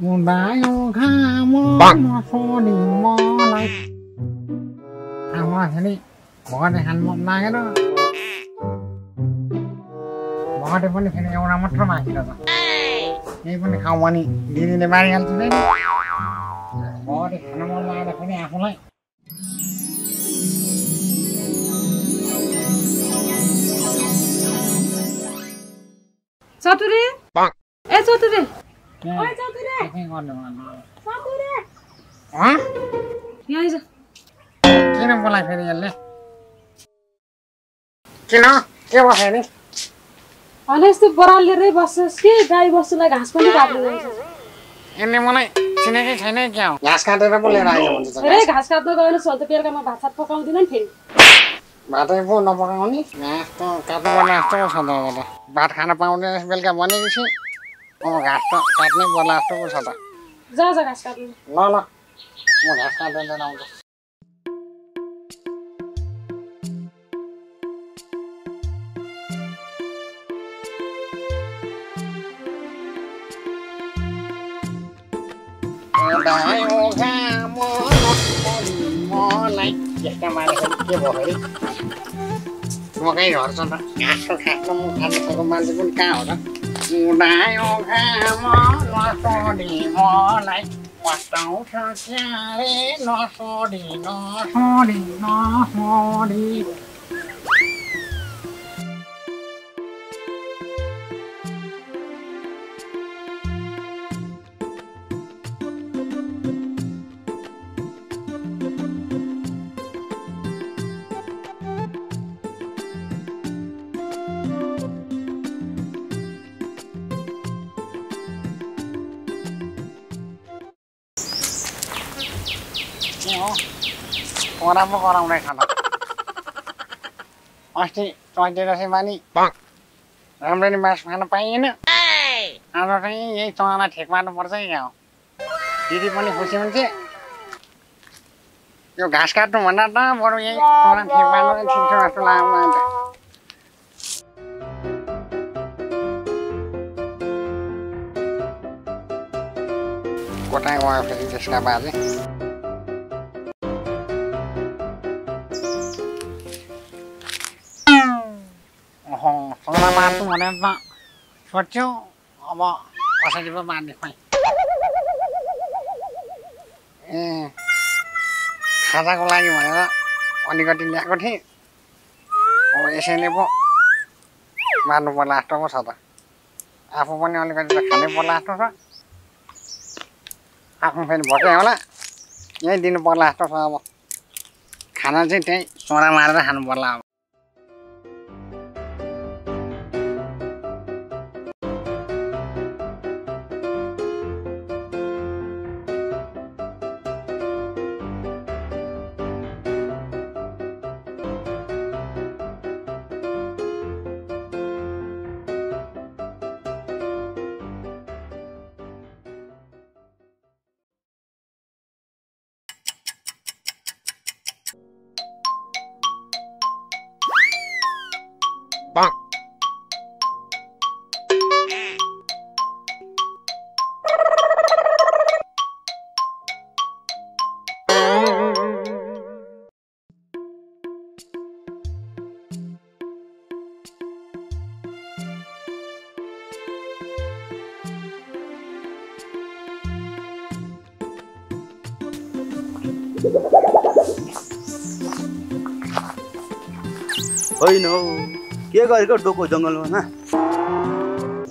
Udayo kamu masoni mulai. Awas ini, bukan dengan mau itu. Bukan di pun ini orang motor lagi tu. Ini pun kawan ni diri ni bari altu ni. Bukan di mana mau ada pun aku lagi. Saturi? Bang. Saturi. Oi Saturi. Apa yang kau nak? Saturi. Hah? यहाँ आइज किन बोलाइ फेरि यसले किन के भयो फेरि होइन यस्तो बराल लिएरै बस्छस् कि गाई बस्तुलाई घाँस पनि काट्नु जान्छस् यसले मलाई चिनेकै छैन क्या हो घाँस काटेर पो लिएर आइज भन्छ धेरै घाँस काट्न गयो भने सधैँ बेलुकामा भात सात पकाउँदिन नि फेरि भातै पो नपकाउने घाँस त काट्नुपर्ने जस्तो पो छ त अब त भात खान पाउँदैन बेलुका भनेपछि अब घाँस त काट्नै पर्ला जस्तो पो छ त जा जा घाँस काट्नु ल ल म घाँस काटेर आउँछु मलाई यस्ता मान्छे के भयो अरे मकै झर्छ त घाँस खानु खानु मान्छे पनि कहाँ हो र उडायो घाम नसोधी मलाई पस्ताउँछ क्यारे नसोधी नसोधी नसोधी पो गराउँदैछ त अस्ति चैते बानी राम्ररी मासु खान पाइएन आज चाहिँ यही चनालाई ठेक पार्नुपर्छ कि क्या हो दिदी पनि खुसी हुन्थे यो घाँस काट्नु भन्दा त बरु यही चना ठेक पार्नु ठिक छ जस्तो लाग्यो मलाई त कोटा गयो फेरि त्यसका बाजे चरा मार्छु भनेर त सोध्यो अब कसरी पो मार्ने खोइ ए खाजाको लागि भनेर अलिकति ल्याएको थिएँ अब यसैले पो मार्नु पर्ला जस्तो पो छ त आफू पनि अलिकति त खानै पर्ला जस्तो छ आफ्नो फेरि भोकै होला यही दिनु पर्ला जस्तो छ अब खाना चाहिँ त्यही चरा मारेर खानु पर्ला अब होइन के गरेको डोको जङ्गलमा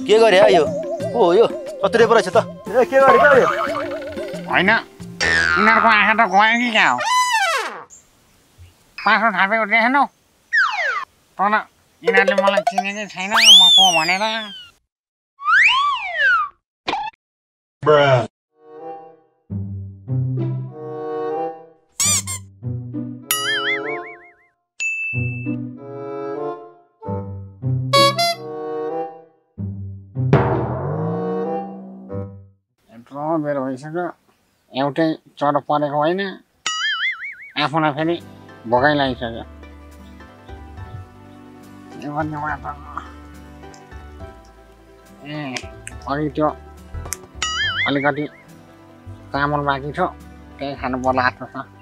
के गरे यो को हो यो चतुरे पो रहेछ त ए के गरेको यो होइन यिनीहरूको आँखा त गयो कि क्या हो पासो थापेको देखेनौ तर यिनीहरूले मलाई चिनेकै छैन म को भनेर यत्रो बेर भइसक्यो एउटै चरो परेको होइन आफूलाई फेरि भोकै लागिसक्यो अघि त्यो अलिकति चामल बाँकी थियो त्यही खानु पर्ला जस्तो छ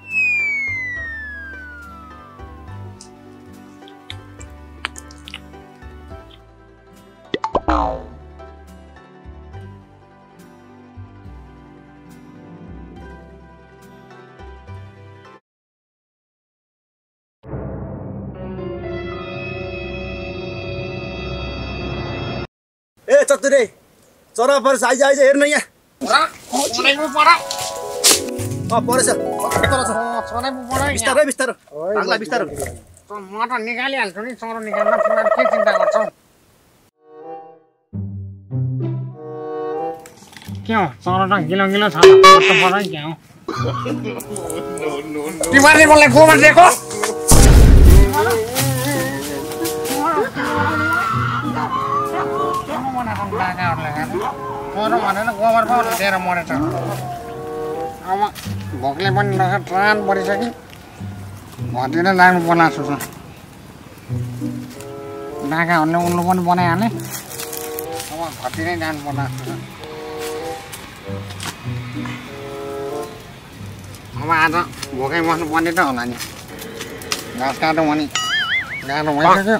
ए चतुरे चरा पर आइज आइज हेर्न यहाँ परेछ बिस्तारै बिस्तारो भाग्ला बिस्तारो म त निकालिहाल्छु नि चरो निकाल्न तिमीहरू के चिन्ता गर्छौ के हो चरो त गिलो गिलो छ परै के हो तिमीहरूले मलाई गोबर दिएको चरो भनेर गोबर पो दिएर मरेछ अब भोकले पनि नखा ट्रान परिसक्यो घरतिर लाग्नु पर्ला जस्तो छ डाकाहरूले उल्लु पनि बनाइहाले अब घरतिरै जानु पर्ला जस्तो छ अब आज भोकै बस्नु पर्ने त होला नि घाँस काटौँ भने गाह्रो भइसक्यो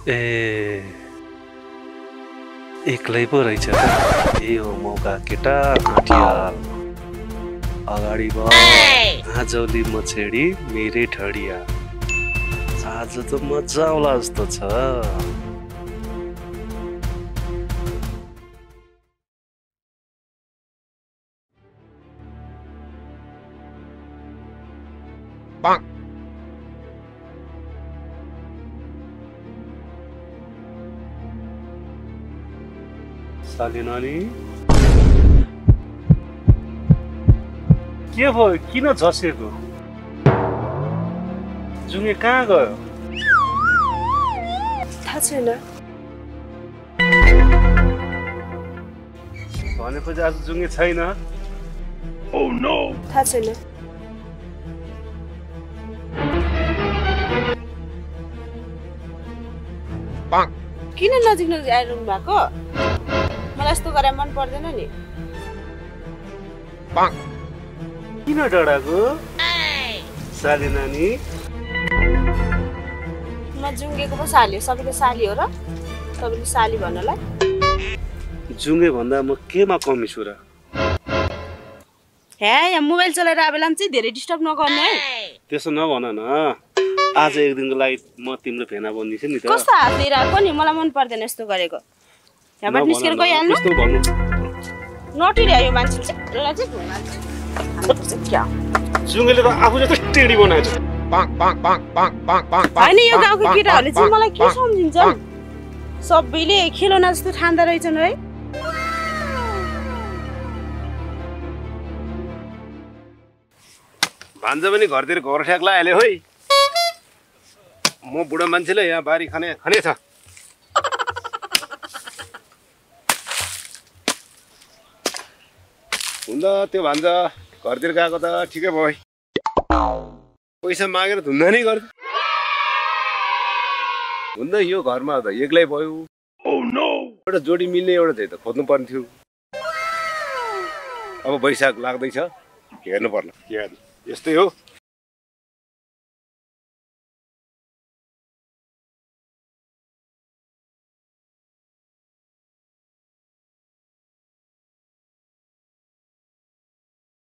ए एक्लै पो रहेछ त ए हो मौका केटा नटियाल अगाडि भयो आजौली मछेडी मेरै ठडिया आज त मजा आउला जस्तो छ साली नानी के भयो किन झसेको जुङ्गे कहाँ गयो थाहा छैन भनेपछि आज जुङ्गे छैन थाहा छैन किन नजिक नजिक आइरहनु भएको मलाई यस्तो गरे मन पर्दैन नि किन डराको साली नानी म जुङ्गेको पो साली हो सबैको साली हो र तपाईँले साली भन्नलाई जुङ्गे भन्दा म केमा कमी छु र हे यहाँ मोबाइल चलाएर बेलामा चाहिँ धेरै डिस्टर्ब नगर्नु है त्यसो नभन न आज एक दिनको लागि म तिम्रो फेना बनिदिन्छु नि त कस्तो हात दिइरहेको नि मलाई मन पर्दैन यस्तो गरेको यहाँबाट निस्केर गइहाल्नु नटिरह्यो यो मान्छे जुङ्गेले त आफू जस्तो टेडी बनाएछ होइन यो गाउँको केटाहरूले चाहिँ मलाई के सम्झिन्छन् सबैले खेलौना जस्तो ठान्दा रहेछन् है भान्जा पनि घरतिर घर ठ्याक लगाइहाल्यो है म बुढा मान्छेले यहाँ बारी खाने छ हुँदा त्यो भान्जा घरतिर गएको त ठिकै भयो पैसा मागेर धुन्दा नै गर्थ्यो हुँदा यो घरमा त एक्लै भयो एउटा जोडी मिल्ने एउटा चाहिँ त खोज्नु पर्ने थियो। अब वैशाख लाग्दैछ, हेर्नु पर्ला के गर्नु, यस्तै हो।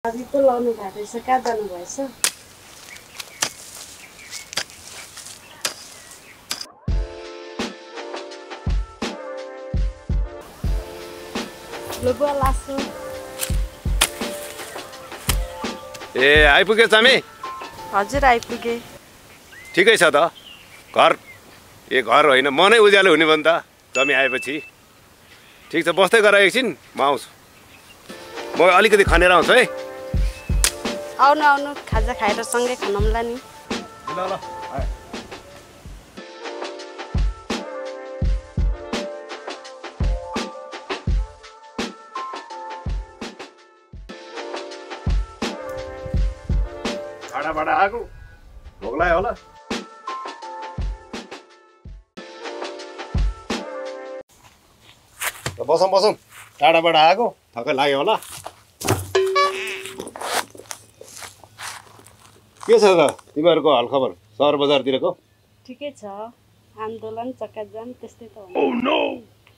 अझै त लाउनु भएको रहेछ, कहाँ जानु भएछ? ल बुवा लासु। ए आइपुगे चामी? हजुर आइपुगे। ठिकै छ त। घर घर होइन, म नै उज्यालो हुने भयो नि त चामी आएपछि। ठिक छ, बस्दै गर एकछिन, म आउँछु। म अलिकति खनेर आउँछु है। आउनु आउनु, खाजा खाएर सँगै खानौँला नि। ल ल भाडा आएको भोक लाग्यो होला। बसौँ टाढाबाट आएको थकै लाग्यो होला। के छ त तिमीहरूको हालखबर सहर बजारतिरको? ठिकै छ, आन्दोलन चक्काजाम त्यस्तै त हो।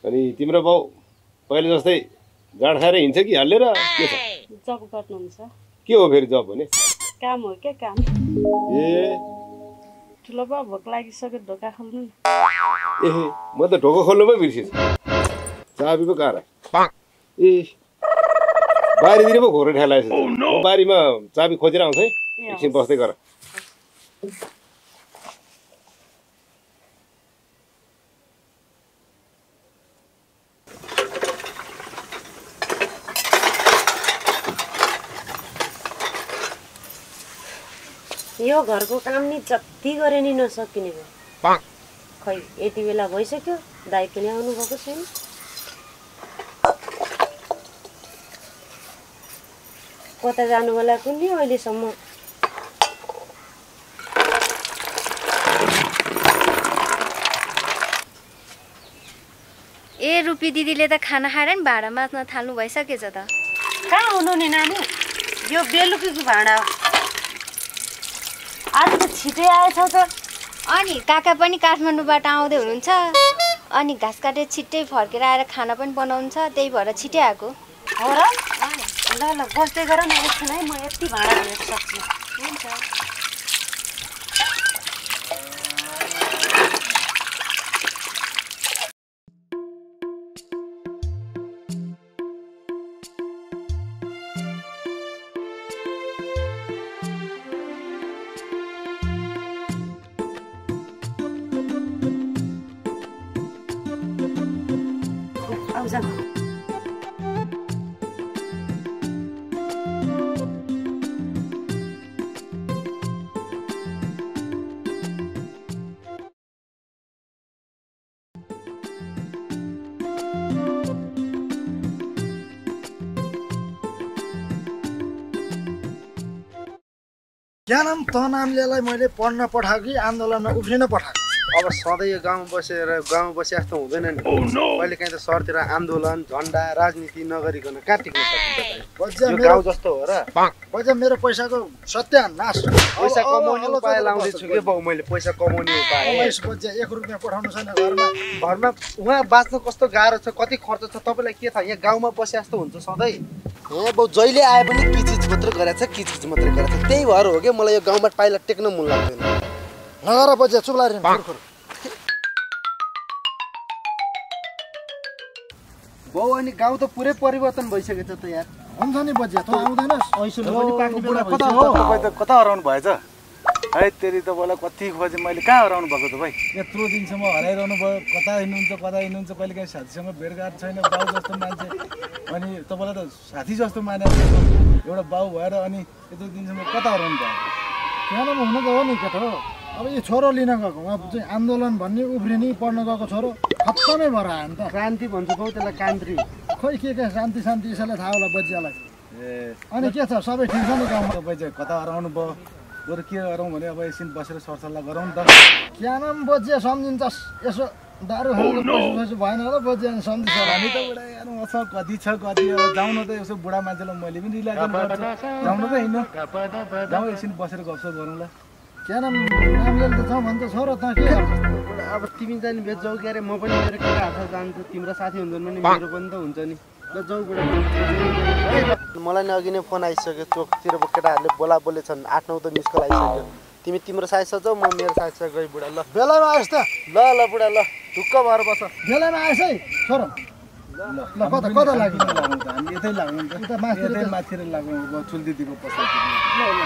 अनि तिम्रो बाउ पहिले जस्तै गाड खाएर हिँड्छ कि हालेर के छ? जब गर्नुहुन्छ। के हो फेरि जब भने? काम हो क्या काम। ए ठुलो बा भोक लागिसक्यो, ढोका खोल्नु न। ए म त ढोका खोल्नु पो बिर्सेछु। चाबी पो कहाँ ए बारीतिर पो घोरेर ठेलाएछ। म बारीमा चाबी खोजेर आउँछ है, एकछिन बस्दै गर। यो घरको काम नि जति गरे नि नसकिने भयो। खै यति बेला भइसक्यो, दाइ पनि आउनु भएको छैन। कता जानु होला कुन्नी अहिलेसम्म। ए रुपी दिदीले त खाना खाएर नि भाँडा माझ्न थाल्नु भइसकेछ त। कहाँ हुनु नि नानी, यो बेलुकीको भाँडा आज त छिटै आएछ त। अनि काका पनि काठमाडौँबाट आउँदै हुनुहुन्छ, अनि घाँस काटेर छिट्टै फर्केर आएर खाना पनि बनाउनुहुन्छ, त्यही भएर छिट्टै आएको हो र? ल ल बस्दै गर न एकछिन है, म यति भाँडा धुन सक्छु। हुन्छ। आउँछ क्या नाम त नामलेलाई मैले पढ्न पठाएको कि आन्दोलनमा उफ्रिन पठाएको? अब सधैँ यो गाउँमा बसे जस्तो हुँदैन नि। कहिले काहीँ त सहरतिर आन्दोलन झन्डा राजनीति नगरिकन कहाँ टिक्न सकिन्छ? यो गाउँ जस्तो हो र? बजा मेरो पैसाको सत्यानाश। पैसा कमाउने उपाय लाउँदैछु के बाउ, मैले पैसा कमाउने उपाय। 1 रुपियाँ पठाउनु छैन घरमा। उहाँ बाँच्न कस्तो गाह्रो छ, कति खर्च छ तपाईँलाई के थाहा? यहाँ गाउँमा बसे जस्तो हुन्छ सधैँ। ए बाउ जहिले आए पनि किचिज मात्रै गरेछ, किचिज मात्रै गरेछ। त्यही भएर हो क्या मलाई यो गाउँमा पाइला टेक्न मन लाग्दैन। नगर बजा चुप लाएर बाउ अनि गाउँ त पुरै परिवर्तन भइसकेछ त यार। हुन्छ नि बजा त आउँदैनस्। कता हो तपाईँ त कता हराउनु भएछ? है तेरि तपाईँलाई कति खोजेँ मैले, कहाँ हराउनु भएको त भाइ? यत्रो दिनसम्म हराइरहनु भयो, कता हिँड्नुहुन्छ कहिले काहीँ साथीसँग भेटघाट छैन। बाउ जस्तो मान्छे अनि तपाईँलाई त साथी जस्तो मानेर एउटा बाउ भएर अनि यत्रो दिनसम्म कता हराउनु भयो? यहाँ हुन त हो नि केटो। अब यो छोरो लिन गएको, उहाँ चाहिँ आन्दोलन भन्ने उफ्रिने पढ्न गएको छोरो खत्तमै भएर आयो नि त। क्रान्ति भन्छ बाउ त्यसलाई, कान्त्री। खोइ के शान्ति यसैलाई थाहा होला बजियालाई। अनि के छ, सबै ठिक छ नि गाउँमा? तपाईँ चाहिँ कता हराउनु भयो? बरु के गरौँ भने अब एकछिन बसेर सरसल्लाह गरौँ नि त। क्या नाम बजिया सम्झिन्छस्? यसो दारू खानु पैसा भएन होला बजे सम्झि सर हामी त बुढा यार मसँग कति छ कति अब जाउँ न त यसो बुढा मान्छेलाई मैले पनि रिल्याक्स गर्छु जाउँ न त हिँड्नु जाउँ एकछिन बसेर गफसफ गरौँला क्या नाम नामले त छ भन्छ छ र त के अब तिमी जाने भेट जाऊ के अरे म पनि मेरो केटाहरू जान्छु तिम्रो साथी हुन्छन् भने मेरो पनि त हुन्छ नि ल जाऊ बुढा मलाई नि अघि नै फोन आइसक्यो चोकतिर केटाहरूले बोला बोले छन् 8-9 त मिस कल आइसक्यो तिमी तिम्रो साइज जाऊ म मेरो साइज गई बुढा ल बेलामा आएस् त ल ल बुढा ल ढुक्क भएर बस बेलामा आएस् है छोरो ल कता कता लाग्नु त हामी यतै लाग्नु नि त यतै माथि लाग्नु चुल्दी दिएको पछाडि ल ल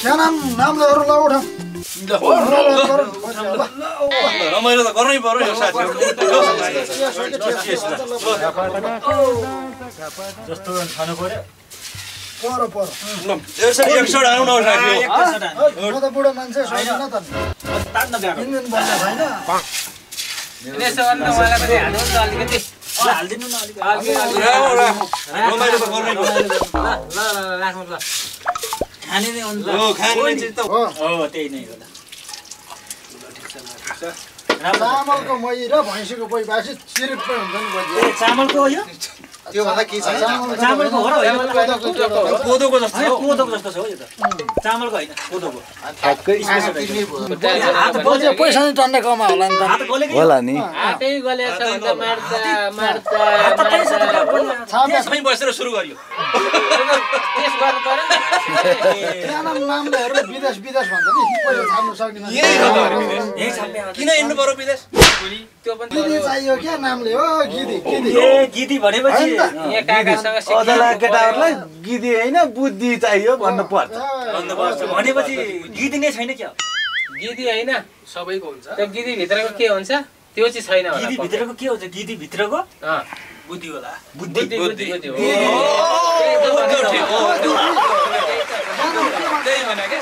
क्या नामलेहरू ल उठ रमाइलो त गर्नै पर्यो यो जस्तो खानु पर्यो पर आउनु म त बुढो मान्छे सक्दिन त किन बल्ल छैन यसो गर्न मलाई पनि हाल्नु नि अलिकति हाल्दिनु न अलिकति रमाइलो त गर्नै पर्यो ल राखौँ ल खाने नै हो नि त खाने चिज त हो त्यही नै हो चामलको मही र भैँसीको पोइ बासी सिरिपै हुन्छ नि बजी चामलको हो यो त्यो भन्दा के छ चामलको हो र कोदोको जस्तो हो कोदोको जस्तो छ हो यो त चामलको हैन कोदोको ठ्याक्कै हात बजे पैसा नि टन्ने कमा होला नि त हात गले कि होला नि हातै गलेछ भन्दा मार्दा त्यसमै बसेर सुरु गरियो टेस्ट गर्नु पर्यो क्या नामलेहरू विदेश विदेश भन्छ नि पैसा छाप्नु सक्दिन यही छाप्ने किन हिँड्नु पर्यो विदेश त्यो पनि गिदी चाहियो क्या नामले हो गिदी गिदी ए गिदी भनेपछि यहाँ काकासँग अदला केटाहरूलाई गिदी होइन बुद्धि चाहियो भन्नु पर्छ भनेपछि गिदी नै छैन क्या गिदी हैन सबैको हुन्छ त्यो गिदी भित्रको के हुन्छ त्यो चाहिँ छैन होला गिदी भित्रको के हुन्छ गिदी भित्रको बुद्धि होला बुद्धि हो त्यही भने के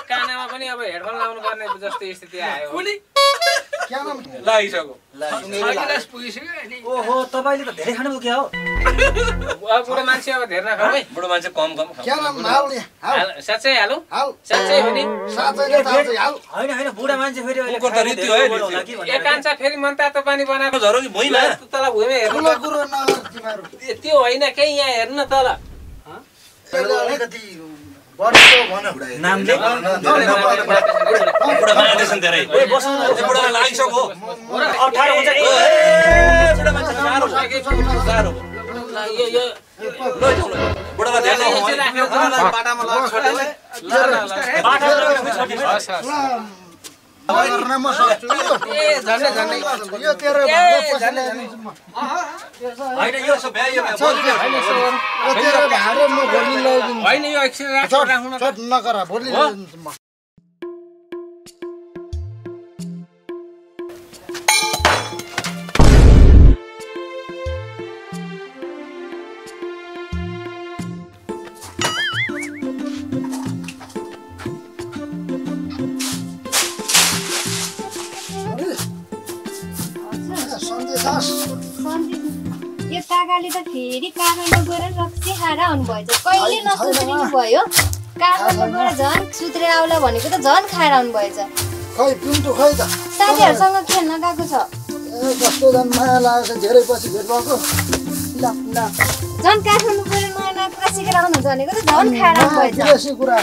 कानामा पनि अब हेडफोन लाउनु पर्ने जस्तो स्थिति आयो क्या नाम लागिसक्यो ओहो तपाईले त धेरै खानु क्या हो अब बुढो मान्छे अब धेरै नखाऊ है बुढो मान्छे कम कम क्या नाम हाल नि साँच्चै हालौ हाल साँच्चै हो नि साँच्चै हाल हैन हैन बुढा मान्छे फेरि अहिले कुकुर त रीति हो है ए कान्छा फेरि मन तातो पानी बनाएको झरो कि भुइँमा तल भुइँमा हेर्नु ठुलो कुरो नगर तिमीहरू त्यो होइन के यहाँ हेर्नु न तल अलिकति बढ्छौ भन नामले बुढा मान्छे धेरै ए बस्नु न बुढालाई लागिसक्यो 18 हुन्छ ए बुढा मान्छे साह्रो यो बुढामा ध्यान नहो बाटामा लग छोडेले गर्न म सक्छु ए झन्डै झन्डै यो तेरो भागो पसले हैन यो सब भ्या यो तेरो भाडो म भोलि ल्याइदिन्छु होइन यो एकछिन राख्नु न छट नगर भोलि ल्याइदिन्छु म यो काकाले त फेरि काठमाडौँ गएर रक्सी खाएर आउनुभएछ कहिले नसुध्रिनु भयो काठमाडौँ गएर झन् सुत्रेर आउला भनेको त झन् खाएर आउनुभएछ खै पिन्टु खै त साथीहरूसँग खेल्न गएको छ कस्तो झन् माया लागेको छ धेरै पछि भेट भएको ल ल झन् काठमाडौँ गएर नयाँ नयाँ कुरा सिकेर आउनुहुन्छ भनेको त झन् खाएर आउनुभएछ बेसी कुरा